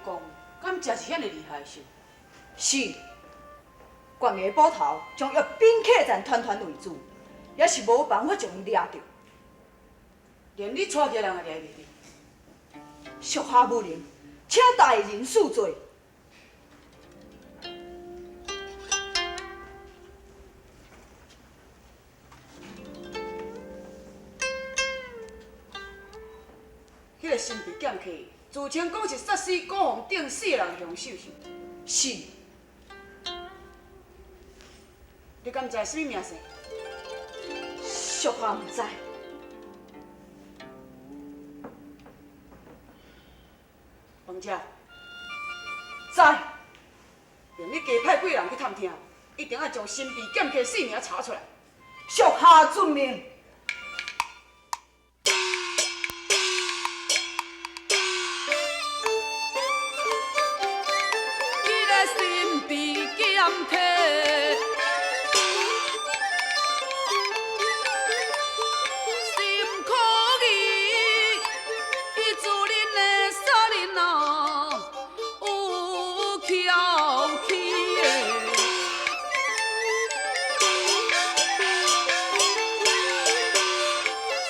功，敢真是遐爾厲害是？是，懸崖捕頭將岳兵客棧團團圍住，也是無辦法將伊掠著。連你帶去的人也掠袂著。屬下無能，請大人恕罪。彼个神秘劍客，自稱講是殺死高洪等四个人的兇手是？是。你敢知啥物名姓？屬下毋知。王姐。知。命你加派幾个人去探聽，一定愛將神秘劍客姓名查出來。屬下遵命。彼个神秘劍客。心可疑，伊自恁的杀人啊，有蹺气的。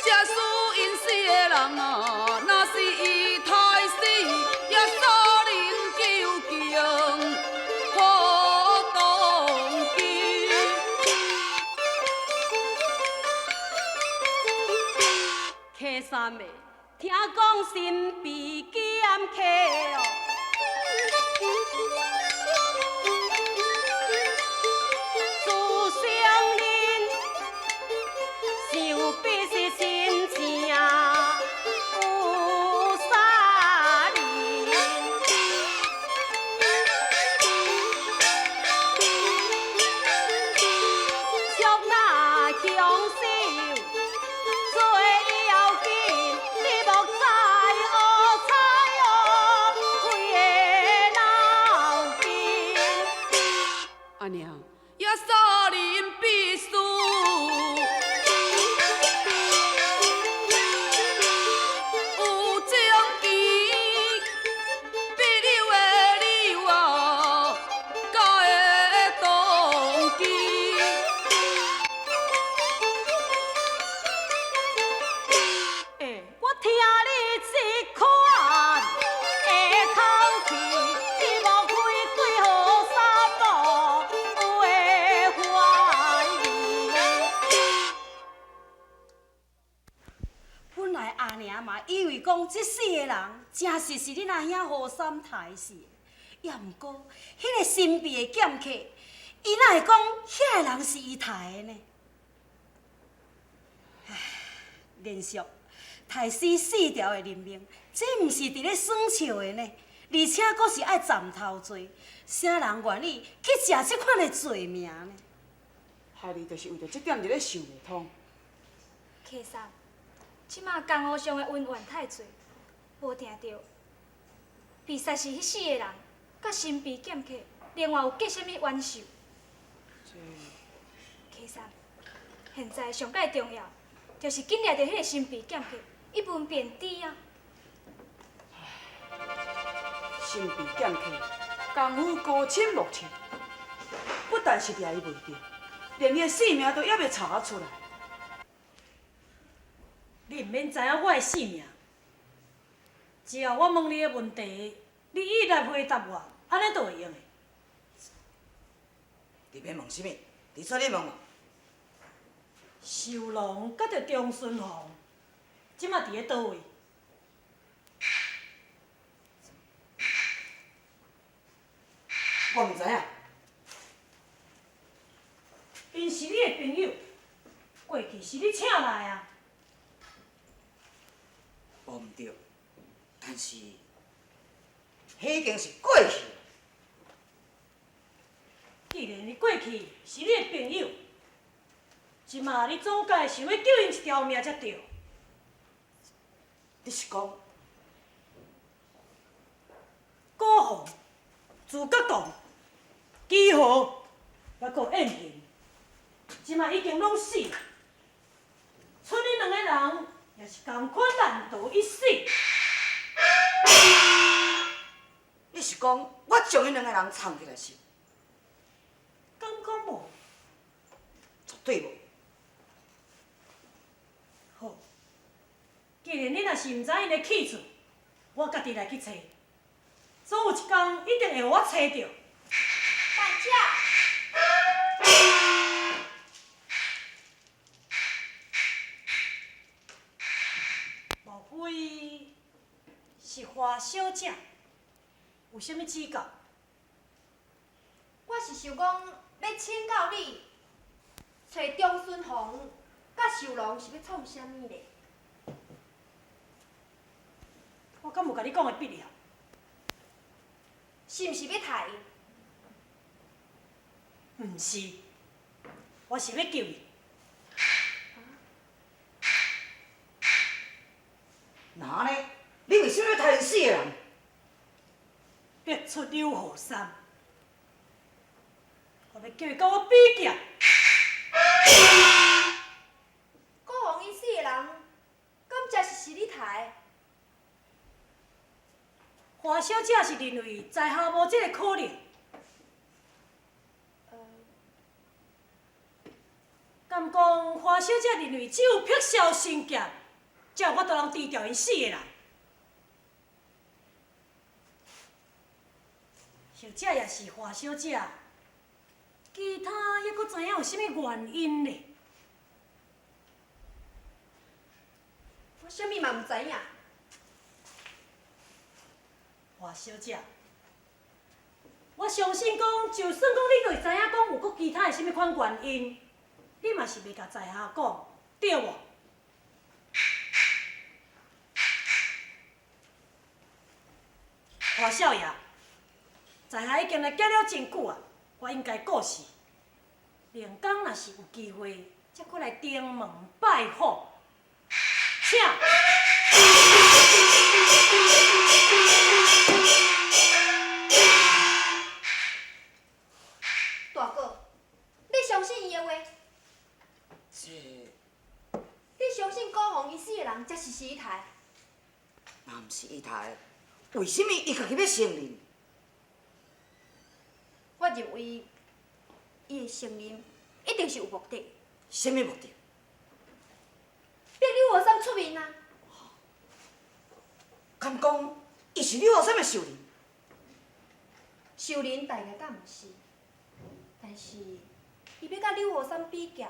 这使𪜶四个人啊，若是伊刣死，耶稣恁究竟何動機？客三的，聽講神秘劍客哦，自相認，想必是真正有殺人。捉那兇手最要緊，你莫再烏彩哦，開个腦筋。阿娘，耶穌恁必須有證據，必有的理由啊，才會動機。欸，我聽你這款的口氣，你莫非對何三寶有的懷疑？本來阿娘嘛以為講這四个人誠實是恁阿兄何三刣死的，也毋過，彼个神秘的劍客，伊哪會講遐个人是伊刣的呢？唉，連續刣死四條的人命，這毋是佇咧耍笑的呢，而且閣是愛斬頭罪，啥人願意去食這款的罪名呢？孩兒就是為著這點佇咧想袂通。客嫂，這馬江湖上的恩怨太濟，無定著被殺死彼四个人，佮神秘劍客另外有結啥物冤仇？這客嫂，現在上蓋重要，就是緊掠著彼个神秘劍客，一問便知啊。神秘劍客功夫高深莫測，不但是掠伊袂著，連伊的姓名都猶未查出來。你毋免知影我的姓名，只要我問你的問題，你一來回答我，按呢就會用的。你欲問啥物？直說你問嘛。壽龍佮著張順鳳，這馬佇咧佗位？我毋知影。𪜶是你的朋友，過去是你請來啊。無毋對，但是，彼已經是過去。既然伊過去是你的朋友，這馬你總該想欲救𪜶一條命才對。你是講？高雄、諸葛亮、基豪，猶閣有燕平，這馬已經攏死，賰恁兩個人也是仝款難逃一死。你是講我將𪜶兩個人藏起來是？敢講無？絕對無。好，既然你若是毋知𪜶的去處，我家己來去揣。總有一工一定會予我揣著。慢車。莫非是華小姐？有啥物指教？我是想講欲請教你，揣長孫皇佮壽龍是欲創啥物咧？我敢有共你講的必要？是毋是欲刣伊？毋是，我是欲救伊。若按呢，你為啥物欲刣𪜶四个人？逼出柳雨衫，我欲叫伊佮我比劍。顧鴻𪜶四个人，敢真是你刣的？華小姐是認為在下無這个可能。敢講華小姐認為只有碧霄神劍，才有法度通除掉𪜶四个人。或者也是華小姐，其他猶閣知影有啥物原因咧？我啥物嘛毋知影。華小姐，我相信講，就算講你會知影講有閣其他的啥物款原因，你嘛是袂共在下講，對無？華少爺，在下已經來行了真久啊，我應該過時。明天若是有機會，才閣來登門拜訪，請。大哥，你相信伊的話？這……你相信顧鴻𪜶四个人才是伊刣？若毋是伊刣，為啥物伊家己欲承認？我認為伊會承認，一定是有目的。啥物目的？逼柳雨衫出面啊！敢講伊是柳雨衫的仇人？仇人大概敢毋是，但是伊欲佮柳雨衫比劍，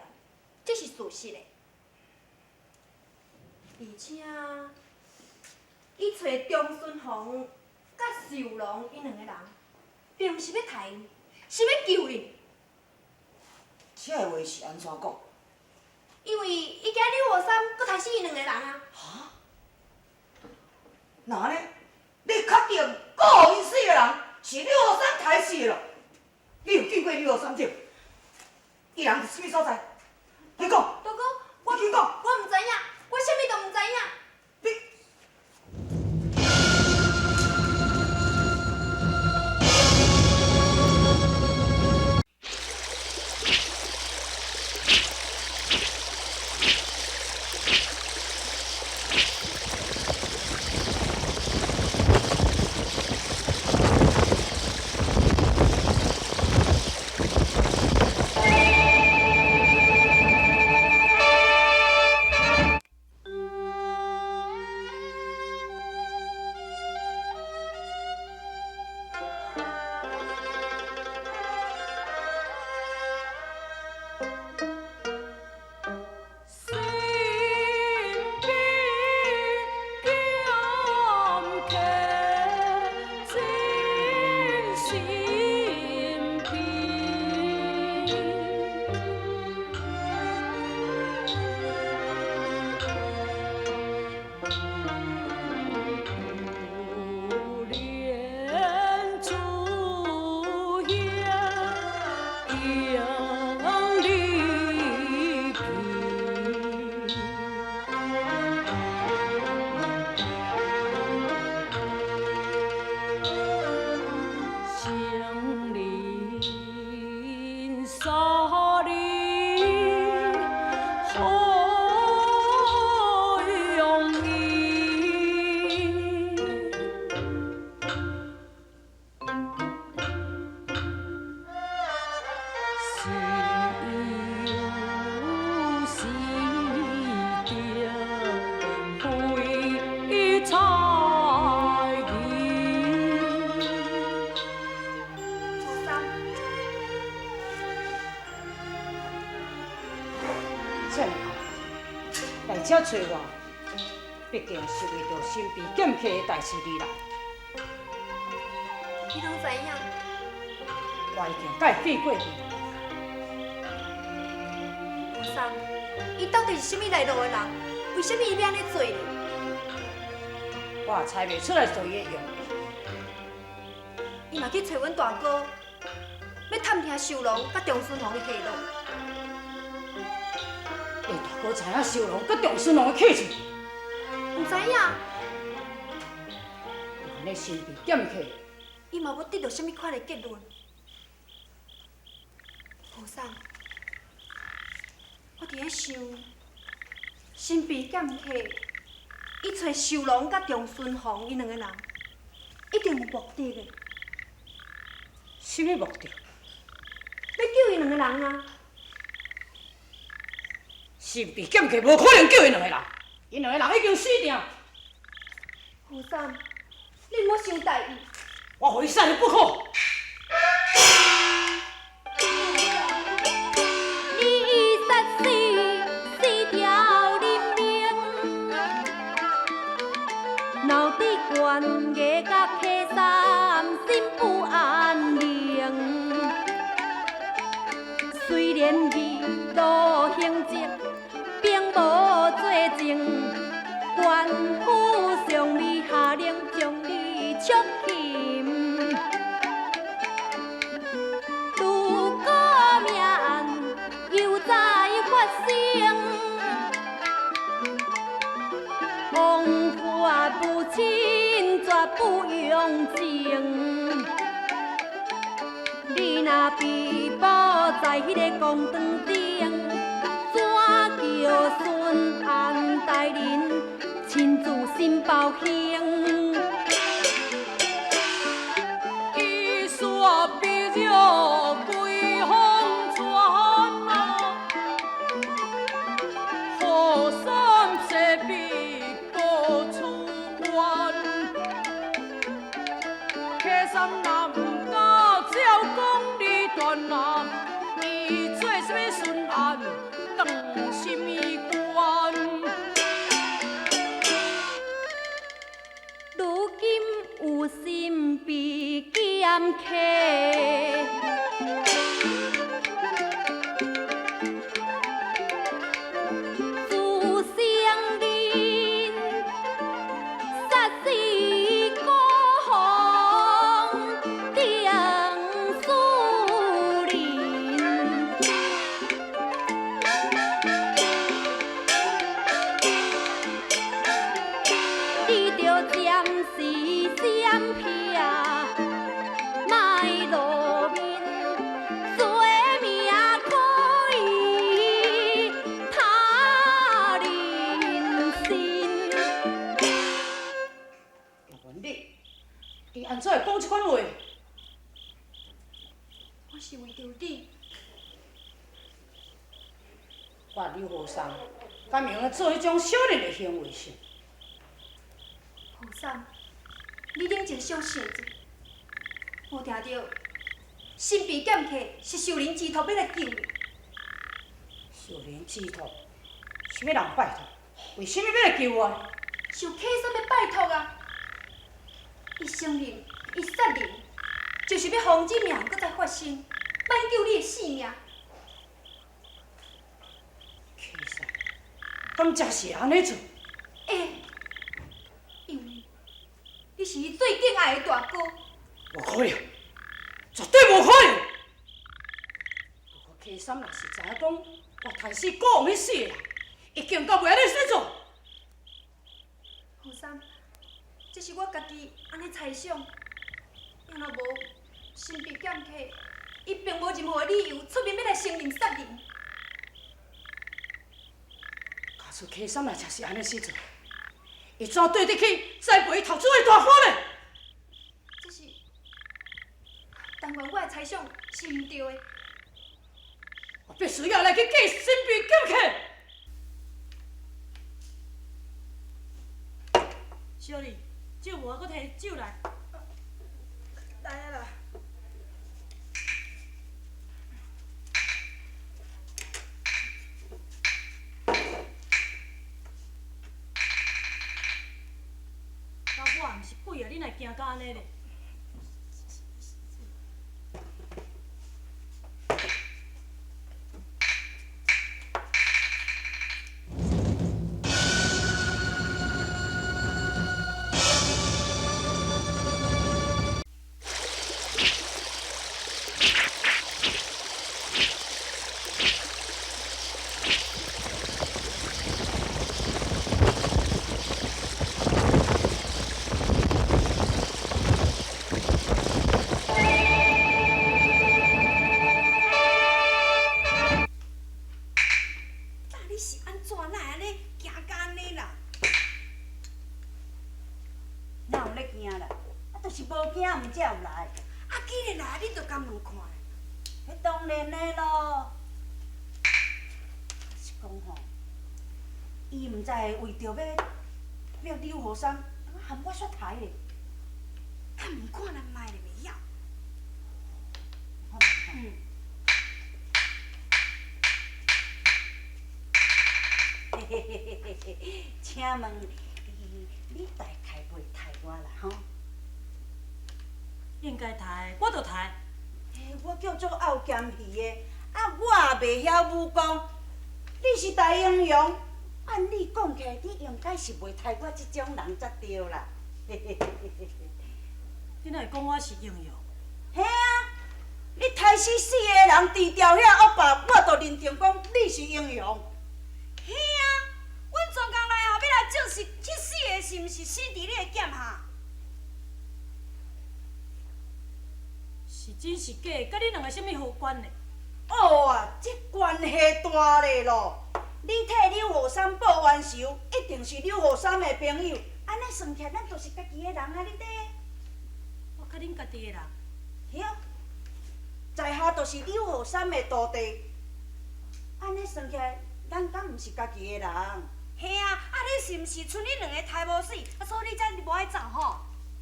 這是事實的。而且，伊揣長孫皇佮壽龍𪜶兩個人，並毋是欲刣𪜶，是欲救𪜶。這个話是按怎講？因為伊驚柳雨衫閣刣死𪜶兩個人啊！哈？若按呢，你確定顧鴻𪜶四個人是柳雨衫刣死的囉？你有見過柳雨衫對？伊人佇啥物所在？你講。大哥，我你緊講。我毋知影，我啥物都毋知影。你。且揣我，畢竟是為著神秘劍客的代誌而來。你攏知影？我已經共伊見過面。何三，伊到底是啥物來路的人？為啥物伊欲按呢做呢？我也猜袂出來做伊的用意。伊嘛去揣阮大哥，欲探聽壽龍佮長孫王的下落。你大哥知影壽龍佮長孫王的去處？毋知影。按呢神秘劍客，伊嘛無得著啥物款的結論。何生，我佇咧想，神秘劍客，伊揣壽龍佮長孫王𪜶兩个人，一定有目的的。啥物目的？欲救𪜶兩个人啊！神秘劍客無可能救𪜶兩個人，𪜶兩個人已經死定。何三，你毋好傷大意。我予伊殺了不可。你殺死四條人命，鬧得懸崖佮溪山心不安寧。雖然義路行跡並無罪證，官府尚未下令將你處刑。如果命案猶再發生，王法不親，絕不容情。你若被捕在彼个公堂頂，怎叫孫安大人親自申報行？伊煞逼着歸風傳啊，河山西比高處遠，客山若毋敢照講你斷案，伊做啥物巡案，當啥物官？如今有心被劍客，自承認殺死高雄鄭樹林。你著暫時閃避，莫露面，罪名可以他人信。葉文你，你按怎會講這款話？我是為著你。我劉和尚，敢會用做彼種小人的行為是？何三，你冷靜小想者，無聽著神秘劍客是受人之託欲來救你。受人之託，啥物人拜託？為啥物欲來救我？受客三的拜託啊！伊承認，伊殺人，就是欲防止命案閣再發生，挽救你的性命。客三，敢真是按呢做？會，因為你是伊最敬愛的大哥。無可能，絕對無可能！如果客三若是知影講我殺死高王彼四個人，一定閣袂按呢做。何三，這是我家己按呢猜想，要若無神秘劍客，伊並無任何的理由出面欲來承認殺人。假使客三若真是按呢做，伊怎對得起栽培伊讀書的大哥呢？這是，但願我的猜想是毋對的。我必須要來去見神秘劍客。小麗，酒無，閣提酒來。來啊啦！我毋是鬼啊，你哪会惊甲按呢咧？你是按怎？哪会按呢惊甲按呢啦？哪有咧惊啦？啊，就是无惊，毋才有来。啊，既然来，你就共问看。彼当然的咯。是讲吼，伊毋知会为著欲柳雨衫，含我煞刣咧。较问看咱觅咧袂晓。嗯。嘿嘿嘿嘿嘿，请问你大概袂刣我啦吼？应该刣，我就刣。欸，我叫做拗咸鱼的，啊，我也袂晓武功。你是大英雄，按你讲起来，你应该是袂刣我这种人才对啦。嘿嘿嘿嘿嘿。你哪会讲我是英雄？嘿啊，你刣死四个人，除掉遐恶霸，我就认定讲你是英雄。嘿啊，阮专工来吼，欲来证实彼四个是毋是死伫你的剑下。是真是假，佮你两个啥物好关系？哦啊，这关系大咧咯！你替柳雨山报冤仇，一定是柳雨山的朋友。按呢算起来，咱就是家己的人啊！你咧？我佮恁家己的人。对，在下就是柳雨山的徒弟。按呢算起来，咱敢毋是家己的人？嘿啊，啊你是毋是賰恁两个刣无死，啊所以你才无爱走吼？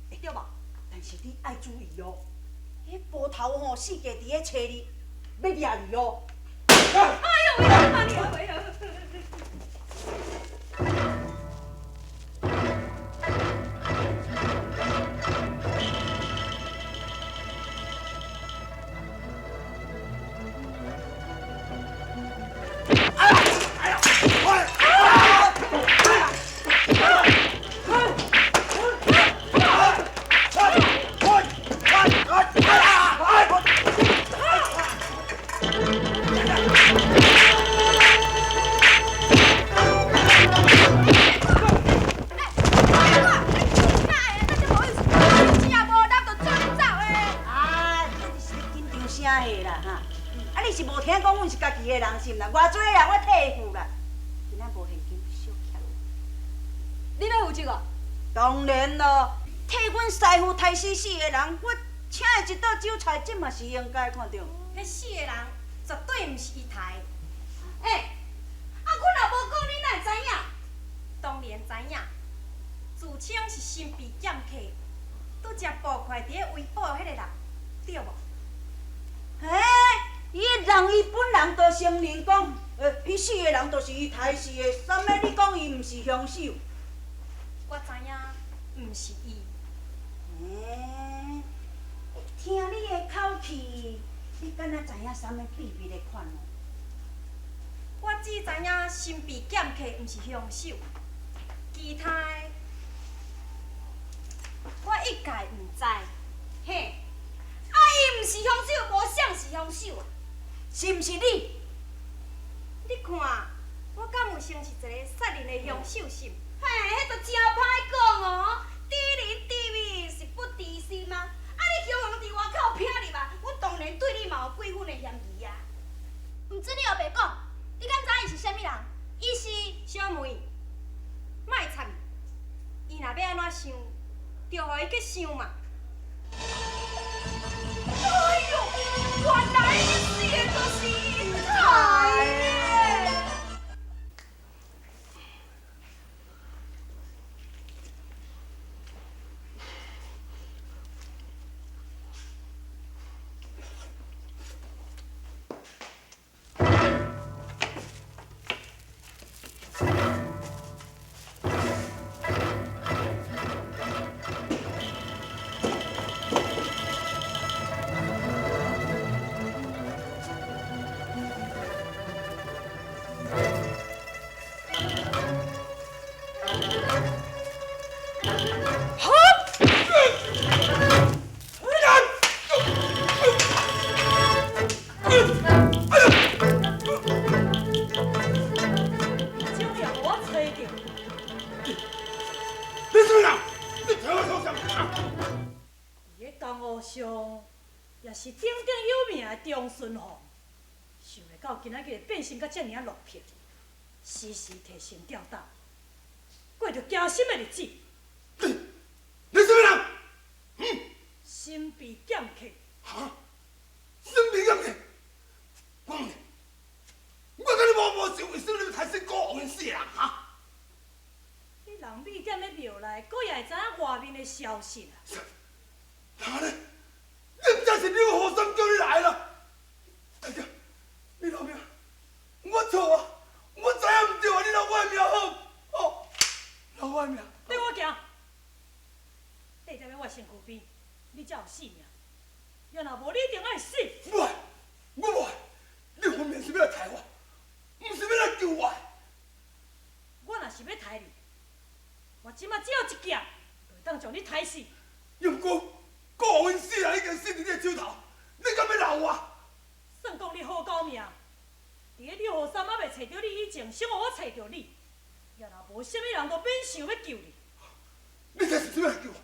对无？但是你爱注意哦，彼捕头吼四界伫咧揣你，欲掠你哦。哎呦，喂，你喂啊！偌济啊，我替伊付啦。今仔无现金，小欠。你欲负责哦？当然咯，替阮师父刣死四个人，我请伊一桌酒菜，这嘛是应该看著。彼四个人绝对毋是伊刣。欸，啊，阮若无讲，你哪会知影？当然知影，自称是神秘剑客，拄才捕快伫咧围捕彼个人，对无？嘿。伊人伊本人都承认讲，彼四个人都是伊刣死的，啥物你讲伊毋是凶手？我知影，毋是伊。欸，听你的口气，你敢若知影啥物秘密的款哦？我只知影神秘剑客毋是凶手，其他的我一概毋知。嘿，啊伊毋是凶手，无谁是凶手啊？是毋是你？你看，我敢有像是一个杀人的凶手是？嘿，彼就真歹讲哦。知人知面是不知心啊！啊，你凶凶伫外口拼入啊，阮当然对你嘛有几分的嫌疑啊。毋准你乌白讲，你敢知伊是啥物人？伊是小妹，莫插伊，伊若欲按怎想，就予伊去想嘛。哎呦，原来彼四个就是伊刣的。也是鼎鼎有名的長順鳳，想袂到今仔日變身甲遮爾仔落魄，時時提心吊膽，過著驚心的日子。你啥物人？嗯？神秘劍客。哈？神秘劍客？我問你，我佮你無無仇，為啥物你欲刣死顧王𪜶四个人？哈？你人覕踮咧廟內，閣也會知影外面的消息啊？哪呢？你毋知是劉和三叫你來啦？大姐，你老命，我錯啊！我知影毋對啊！你留我的命好，哦，留我的命。綴我行，綴踮咧我身軀邊，你才有性命。要若無，你一定愛死。無愛，我無愛。你分明是欲來刣我，毋是欲來救我。我若是欲刣你，我這馬只要一劍，就會當將你刣死。毋過，顧王𪜶四人已經死佇你的手頭，你敢欲留我？算講你好狗命，佇咧劉和三猶未揣著你以前，先予我揣著你。也若無，啥物人都免想欲救你。你這是啥物來救我？